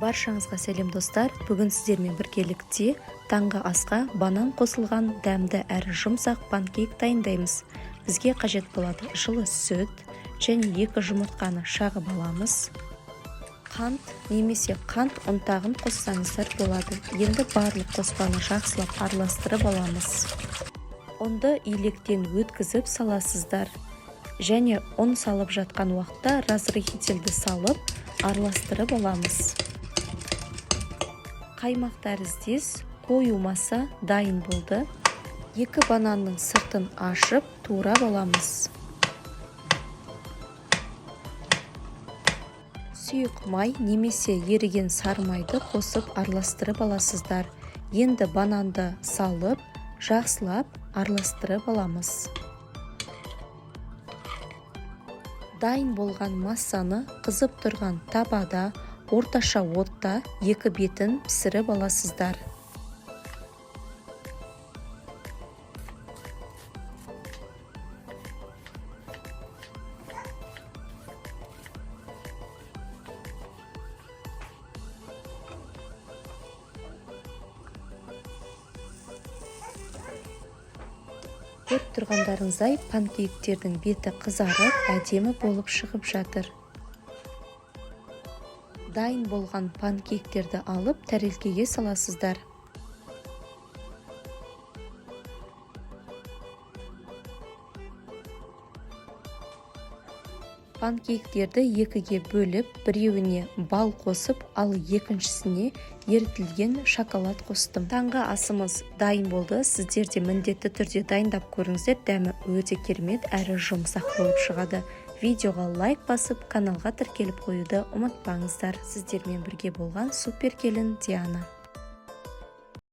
Баршаңызға сәлем, достар! Бүгін сіздермен біргелікте таңғы асқа банан қосылған дәмді әрі жұмсақ панкейк дайындаймыз. Бізге қажет болады жылы сүт және 2 жұмыртқаны шағып аламыз. Қант немесе қант ұнтағын қоссаңыздар болады. Енді барлық қоспаны жақсылап араластырып аламыз. Ұнды илектен өткізіп саласыздар. Және ұн салып жатқан уақытта разрыхительді салып араластырып аламыз. Қаймақ тәріздес қою масса дайын болды. 2 бананның сыртын ашып турап аламыз. Сұйық май немесе еріген сары майды қосып араластырып аласыздар. Енді бананды салып, жақсылап араластырып аламыз. Дайын болған массаны қызып тұрған табада орташа отта 2 бетін пісіріп аласыздар. Көріп тұрғандарыңыздай, панкейктердің беті қызарып, әдемі болып шығып жатыр. Дайын болған панкейктерді алып, тәрелкеге саласыздар. Панкейктерді 2-ге бөліп, біреуіне бал қосып, ал екіншісіне ерітілген шоколад қостым. Таңғы асымыз дайын болды. Сіздер де міндетті түрде дайындап көріңіздер. Дәмі өте керемет әрі жұмсақ болып шығады. Видеоға лайк басып, каналға тіркеліп қоюды ұмытпаңыздар. Сіздермен бірге болған супер келін Диана.